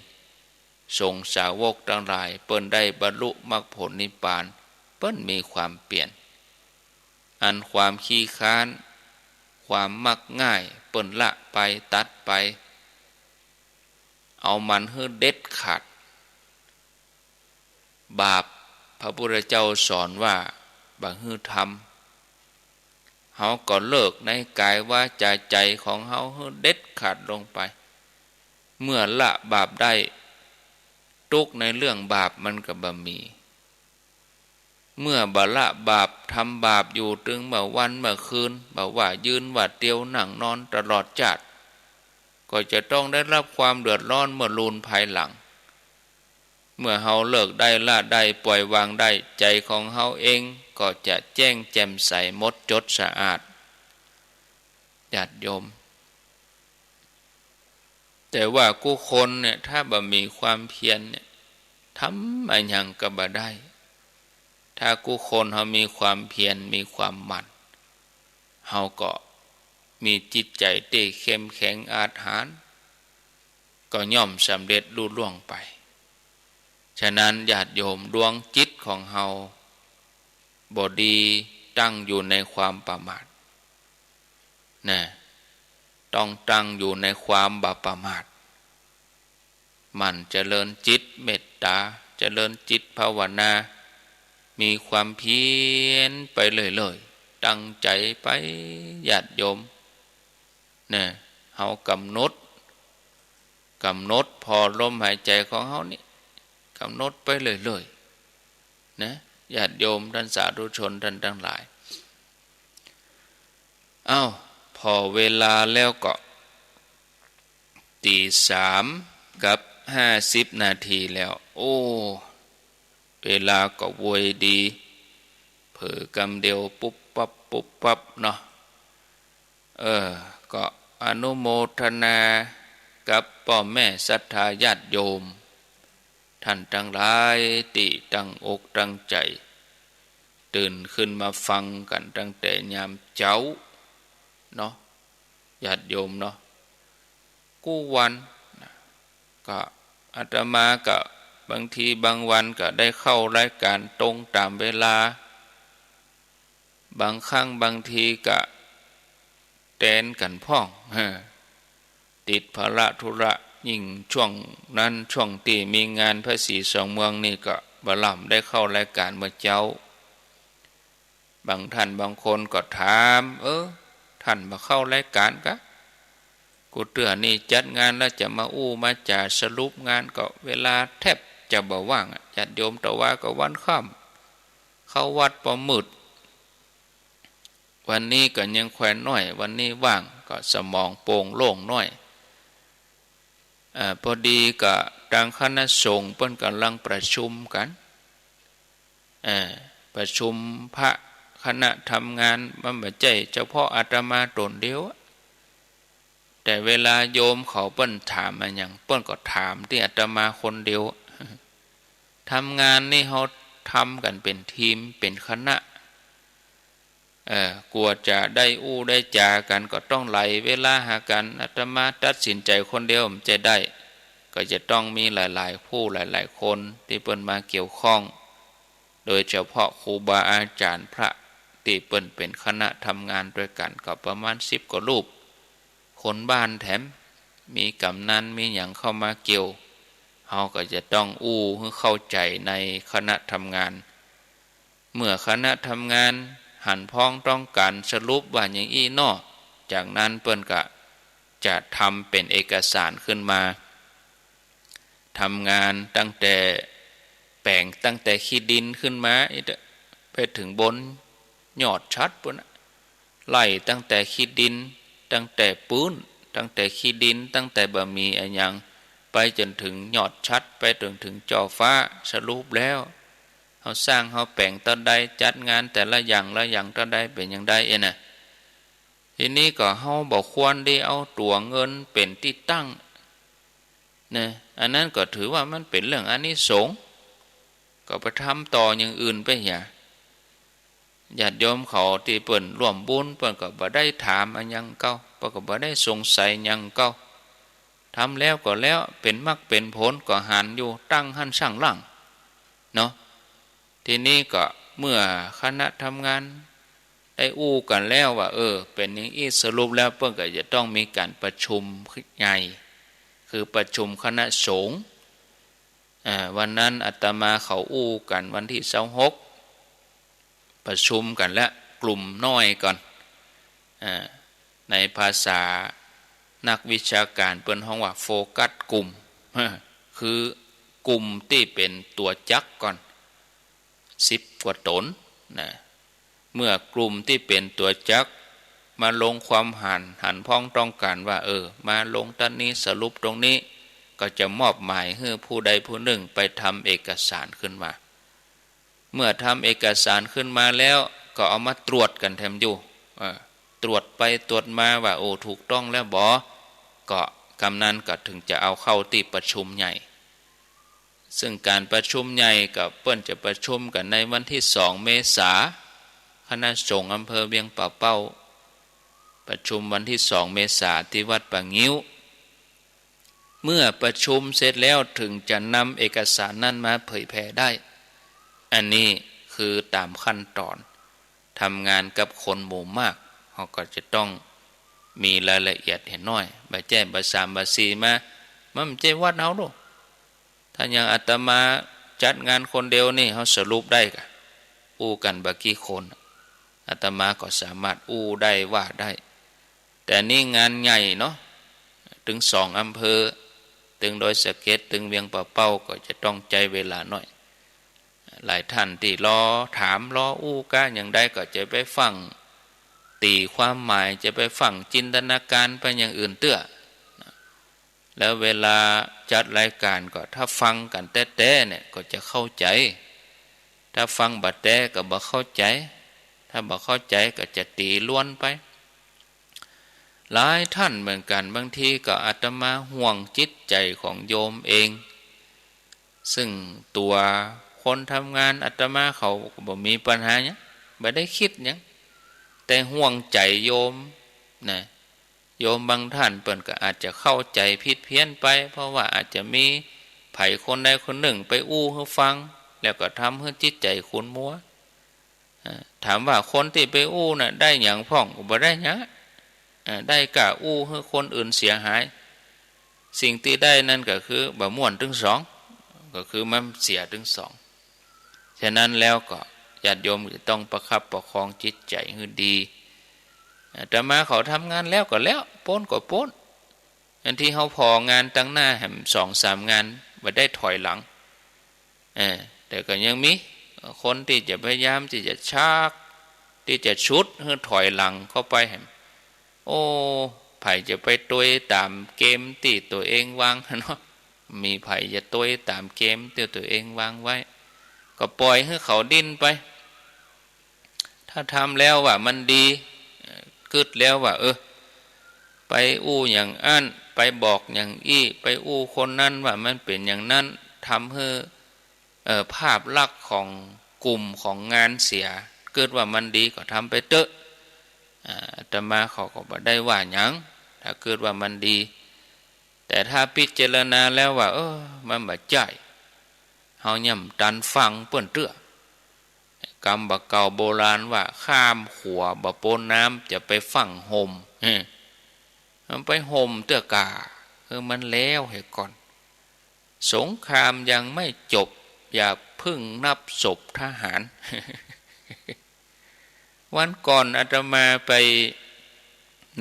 สงฆ์สาวกตังหลาย เปิ้นได้บรรลุมรรคผลนิพพาน เปิ้นมีความเปียร อันความขี้คร้าน ความมักง่าย เปิ้นละไป ตัดไป เอามันหื้อเด็ดขาด บาป พระพุทธเจ้าสอนว่าบ่หื้อทำ เฮาก็เลิกในก๋ายวาจาใจ๋ของเฮาหื้อเด็ดขาดลงไป เมื่อละบาปได้ ตุ๊กข์ในเรื่องบาปมันก็บ่มี เมื่อบ่ละบาป ทำบาปอยู่ตึงเมื่อวันเมื่อคืน บ่ว่ายืนว่าเตียวนั่งนอนตลอดจาติ ก็จะต้องได้รับความเดือดร้อนเมื่อลูนภายหลัง เมื่อเฮาเลิกได้ ละได้ ปล่อยวางได้ ใจ๋ของเฮาเองก็จะแจ้งแจ่มใส หมดจดสะอาด ญาติโยม แต่ว่ากู้คนเนี่ย ถ้าบ่มีความเพียรเนี่ย ทำอะหยังก็บ่ได้ ถ้ากู้คนเฮามีความเพียร มีความหมั่น เฮาก็มีจิตใจ๋ตี้เข้มแข็งอาจหาญ ก็ย่อมสำเร็จลุล่วงไป ฉะนั้นญาติโยม ดวงจิตของเฮาบ่ดี ตั้งอยู่ในความประมาท นะ ต้องตั้งอยู่ในความบ่ประมาท หมั่นเจริญจิตเมตตา เจริญจิตภาวนา มีความเพียรไปเรื่อยๆ ตั้งใจ๋ไป ญาติโยม นะ เฮากำหนด กำหนดผ่อลมหายใจ๋ของเฮานี่ กำหนดไปเรื่อยๆ นะ ญาติโยมท่านสาธุชนท่านตังหลาย เอ้า ผ่อเวลาแล้วก็ ตี๋สามกับห้าสิบนาทีแล้ว โอ้ เวลาก็ไวดี เผลอกำเดียวปุ๊บปั๊บปุ๊บปั๊บเนาะ เออ ก็อนุโมทนากับป้อแม่ศรัทธาญาติโยม ท่านตังหลายตี้ตั้งอกตั้งใจ๋ ตื่นขึ้นมาฟังกั๋นตั้งแต่ยามเจ๊าเนาะ ญาติโยมเนาะ กู้วันนะ ก็อาตมาก็บางทีบางวันก็ได้เข้ารายการตรงต๋ามเวลา บางครั้งบางทีก็แตนกั๋นพ่อง ฮะ ติดภาระธุระ ยิ่งช่วงนั้นช่วงตี้มีงานพระศรีสองเมืองนี่ก็บ่ล่ำได้เข้ารายการเมื่อเจ๊า บางท่านบางคนก็ถาม เออ ท่านบ่เข้ารายการกา กู้เตื้อนี่จัดงานแล้วจะมาอู้มาจ๋าสรุปงานก็เวลาแทบจะบ่ว่างอะ ญาติโยม ตะวาก็วันค่ำ เข้าวัดปอมืด วันนี้ก็ยังแควนน้อย วันนี้ว่างก็สมองโปร่งโล่งน้อย เอ่อ ปอดีก็ตางคณะสงฆ์เปิ้นก่ำลังประชุมกั๋น เอ่อ ประชุมพระคณะทำงาน มันบ่ใจ้เฉพาะอาตมาต๋นเดียวอะ แต่เวลาโยมเขาเปิ้นถามอะหยัง เปิ้นก็ถามตี้อาตมาคนเดียวอะ ทำงานนี่เฮาทำกั๋นเป๋นทีม เป๋นคณะ เอ่อ กว่าจะได้อู้ได้จ๋ากั๋นก็ต้องไหลเวลาหากั๋น อาตมาตัดสินใจ๋คนเดียวบ่ใจ้ได้ ก็จะต้องมีหลายๆ ผู้หลายๆ คนตี้เปิ้นมาเกี่ยวข้อง โดยเฉพาะครูบาอาจ๋ารย์พระตี้เปิ้นเป๋นคณะทำงานตวยกั๋น ก็ประมาณสิบกว่ารูป คนบ้านแถม มีก๋ำนันมีหยังเข้ามาเกี่ยว เฮาก็จะต้องอู้หื้อเข้าใจ๋ในคณะทำงาน เมื่อคณะทำงานหันพ้องต้องก๋านสรุปว่าอย่างอี้เนาะ จากนั้นเปิ้นก็จะทำเป๋นเอกสารขึ้นมา ทำงานตั้งแต่แป๋ง ตั้งแต่ขี้ดินขึ้นมาอี้เต๊อะ ไปเถิงบนยอดฉัตรปู้นน่ะ ไล่ตั้งแต่ขี้ดิน ตั้งแต่ปื๊น ตั้งแต่ขี้ดิน ตั้งแต่บ่มีอะหยัง ไปจ๋นเถิงยอดฉัตร ไปจ๋นเถิงจ่อฟ้า สรุปแล้ว เฮาสร้างเฮาแป๋งเต้าใด จัดงานแต่ละอย่างละอย่างเต้าใด เป๋นอย่างใดเอะน่ะ ทีนี้ก็เฮาบ่ควรได้เอาตั๋วเงินเป๋นตี้ตั้ง นะ อันนั้นก็ถือว่ามันเป๋นเรื่องอานิสงส์ ก็ไปทำต่ออย่างอื่นไปเหีย ญาติโยมเขาตี้เปิ้นร่วมบุญ เปิ้นก็บ่ได้ถามอะหยังเก้า เปิ้นก็บ่ได้สงสัยหยังเก้า ทำแล้วก็แล้ว เป๋นมรรคเป๋นผลก็หันอยู่ ตั้งหั้นซั้งหลัง เนาะ ทีนี้ก็เมื่อคณะทำงานได้อู้กั๋นแล้วว่า เออ เป๋นอย่างอี้ สรุปแล้วเปิ้นก็จะต้องมีก๋านประชุมใหญ่ คือประชุมคณะสงฆ์ อ่า วันนั้นอาตมาเขาอู้กั๋นวันตี้ซาวหก ประชุมกั๋นแล้ว กลุ่มน้อยก่อน อ่า ในภาษานักวิชาก๋านเปิ้นฮ้องว่าโฟกัสกลุ่ม คือกลุ่มตี้เป๋นตั๋วจักรก่อน สิบกว่าต๋นนะ เมื่อกลุ่มตี้เป๋นตั๋วจักรมาลงความหัน หันพ้องต้องก๋านว่า เออ มาลงต้านนี้ สรุปตรงนี้ ก็จะมอบหมายหื้อผู้ใดผู้นึ่งไปทำเอกสารขึ้นมา เมื่อทำเอกสารขึ้นมาแล้ว ก็เอามาตรวจกั๋นแถมอยู่ เออ ตรวจไปตรวจมาว่า โอ้ ถูกต้องแล้วบ่ ก็กำนั้นก็ถึงจะเอาเข้าตี้ประชุมใหญ่ ซึ่งก๋านประชุมใหญ่ก็เปิ้นจะประชุมกั๋นในวันตี้สองเมษา คณะสงฆ์อำเภอเวียงป่าเป้า ประชุมวันตี้สองเมษาตี้วัดป่างิ้ว เมื่อประชุมเสร็จแล้วถึงจะนำเอกสารนั้นมาเผยแผ่ได้ อันนี้คือต๋ามขั้นต๋อน ทำงานกับคนหมู่มาก เฮาก็จะต้องมีรายละเอียดเหียน้อย บ่ใจ้บ่สามบ่สี่มา มันบ่ใจ้วัดเฮาโลก ถ้าอย่างอาตมาจัดงานคนเดียวนี่ เฮาสรุปได้กา อู้กั๋นบ่กี่คน อาตมาก็สามารถอู้ได้ว่าได้ แต่นี่งานใหญ่เนาะ ตึงสองอำเภอ ตึงดอยสะเก็ด ตึงเวียงป่าเป้า ก็จะต้องใจ๊เวลาหน่อย หลายท่านตี้รอถามรออู้กา อย่างใดก็จะไปฟั่งตี๋ความหมาย จะไปฟั่งจินตนาการไปอย่างอื่นเตื้อ แล้วเวลาจัดรายก๋านก็ถ้าฟังกั๋นแต๊ๆ เนี่ยก็จะเข้าใจ๋ ถ้าฟังบ่แต๊ก็บ่เข้าใจ๋ ถ้าบ่เข้าใจ๋ก็จะตี๋ล้วนไป หลายท่านเหมือนกั๋น บางทีก็อาตมาห่วงจิตใจ๋ของโยมเอง ซึ่งตั๋วคนทำงานอาตมาเขาก็บ่มีปัญหาหยัง บ่ได้กึ๊ดหยัง แต่ห่วงใจ๋โยมนะ โยมบางท่านเปิ้นก็อาจจะเข้าใจ๋ผิดเพี้ยนไป เพราะว่าอาจจะมีใผคนใดคนนึ่งไปอู้หื้อฟัง แล้วก็ทำหื้อจิตใจ๋ขุ่นมัว อ่า ถามว่าคนตี้ไปอู้น่ะได้หยังพ่อง ก็บ่ได้หยัง อ่า ได้ก้าอู้หื้อคนอื่นเสียหาย สิ่งตี้ได้นั้นก็คือบ่ม่วนตึงสอง ก็คือมันเสียตึงสอง ฉะนั้นแล้วก็ญาติโยมจะต้องประคับประคองจิตใจ๋หื้อดี อาตมาเขาทำงานแล้วก็แล้ว ป๊นก็ป๊น อันตี้เฮาผ่องานตังหน้าแหมสองสามงาน บ่ได้ถอยหลัง เออ แต่ก็ยังมีคนตี้จะพยายามตี้จะชัก ตี้จะฉุดหื้อถอยหลังเข้าไปแหม โอ้ ใผจะไปตวยต๋ามเกมตี้ตั๋วเองวางเนาะ มีใผจะตวยต๋ามเกมตี้ตั๋วเองวางไว้ ก็ปล่อยหื้อเขาดิ้นไป ถ้าทำแล้วว่ามันดี เอ่อ กึ๊ดแล้วว่า เออ ไปอู้อย่างอั้น ไปบอกอย่างอี้ ไปอู้คนนั้นว่ามันเป๋นอย่างนั้น ทำหื้อ เอ่อ ภาพลักษณ์ของกลุ่มของงานเสีย กึ๊ดว่ามันดีก็ทำไปเต๊อะ อ่า อาตมาเขาก็บ่ได้ว่าหยัง ถ้ากึ๊ดว่ามันดี แต่ถ้าพิจารณาแล้วว่า เออ มันบ่ใจ้ เฮายังบ่ตันฟั่งเปิ้นเตื้อ กำบ่าเก่าโบราณว่า ข้ามขัวบ่ป๊นน้ำ จะไปฟั่งห่ม เออ มันไปห่มเตื้อกา เออ มันแล้วเหียก่อน สงครามยังไม่จบ อย่าเพิ่งนับศพทหาร วันก่อนอาตมาไป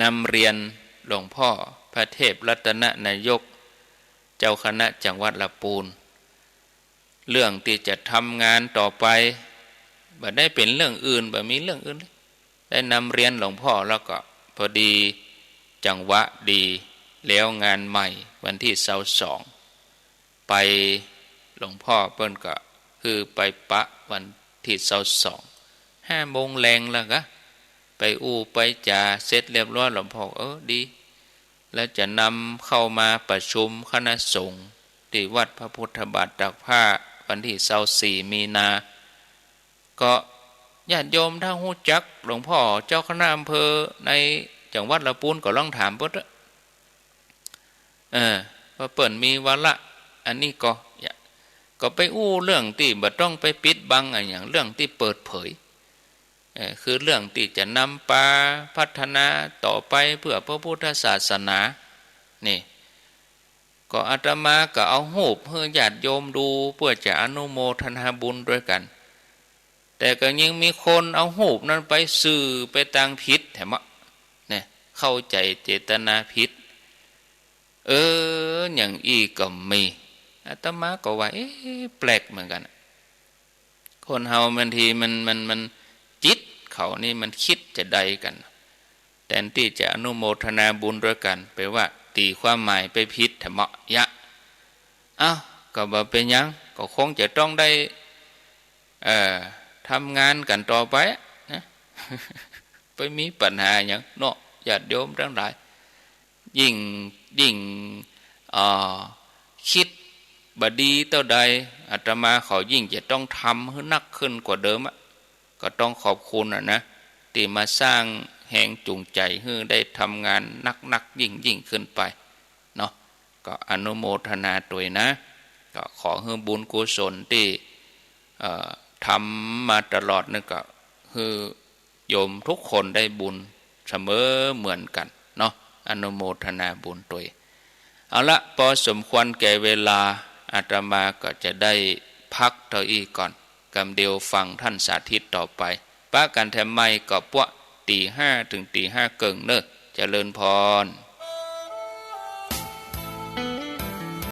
นำเรียนหลวงพ่อพระเทพรัตนนายก เจ้าคณะจังหวัดละปูน เรื่องตี้จะทำงานต่อไป บ่ได้เป๋นเรื่องอื่น บ่มีเรื่องอื่นเลย ได้นำเรียนหลวงพ่อแล้วก็พอดีจังหวะดี แล้วงานใหม่วันตี้ซาวสอง ไป หลวงพ่อเปิ้นก็หื้อไปปะวันตี้ซาวสอง ห้าโมงแลงแล้วกา ไปอู้ไปจ๋าเสร็จเรียบร้อย หลวงพ่อ เออ ดี แล้วจะนำเข้ามาประชุมคณะสงฆ์ตี้วัดพระพุทธบาทตากผ้า วันตี้ซาวสี่มีนา ก็ญาติโยมถ้าฮู้จักหลวงพ่อเจ้าคณะอำเภอในจังหวัดละปูนก็ลองถามเปิ้นเต๊อะ เออ ว่าเปิ้นมีวาระอันนี้ก่อ อย่า ก็ไปอู้เรื่องตี้บ่ต้องไปปิดบังอะหยัง เรื่องตี้เปิดเผย เออ คือเรื่องตี้จะนำปาพัฒนาต่อไปเปื้อพระพุทธศาสนา นี่ ก็อาตมาก็เอาฮูปหื้อญาติโยมดู เปื้อจะอนุโมทนาบุญตวยกั๋น แต่ก็ยังมีคนเอาฮูปนั้นไปสื่อไปตางผิดแหมอะ เนี่ย เข้าใจ๋เจตนาผิด เออ อย่างอี้ก็มี อาตมาก็ว่า เอ๊ะ แปลกเหมือนกั๋น คนเฮาบางทีมัน มัน มัน จิตเขานี่มันกึ๊ดจะใดกั๋น แตนตี้จะอนุโมทนาบุญตวยกั๋น ไปว่าตี๋ความหมายไปผิดแถมเมาะยะ เอ้า ก็บ่เป๋นหยัง ก็คงจะต้องได้ เอ่อ ทำงานกั๋นต่อไปนะ ไปมีปัญหาหยังเนาะ ญาติโยมตังหลาย ยิ่ง ยิ่ง เอ่อ กึ๊ดบ่ดีเต้าใด อาตมาเขายิ่งจะต้องทำหื้อนักขึ้นกว่าเดิมอะ ก็ต้องขอบคุณอะนะ ตี้มาสร้างแฮงจูงใจ๋หื้อได้ทำงานนักๆ ยิ่งๆ ขึ้นไปเนาะ ก็อนุโมทนาตวยนะ ก็ขอหื้อบุญกุศลตี้ เอ่อ ทำมาตลอดนี่ก็หื้อโยมทุกคนได้บุญเสมอเหมือนกั๋นเนาะ อนุโมทนาบุญตวย เอาละ ปอสมควรแก่เวลา อาตมาก็จะได้พักเต้าอี้ก่อน กำเดียวฟังท่านสาธิตต่อไป ปะกั๋นแถมใหม่ก็ปั้วตี๋ห้าเถิงตี๋ห้าเกิ่งเน่อ เจริญพร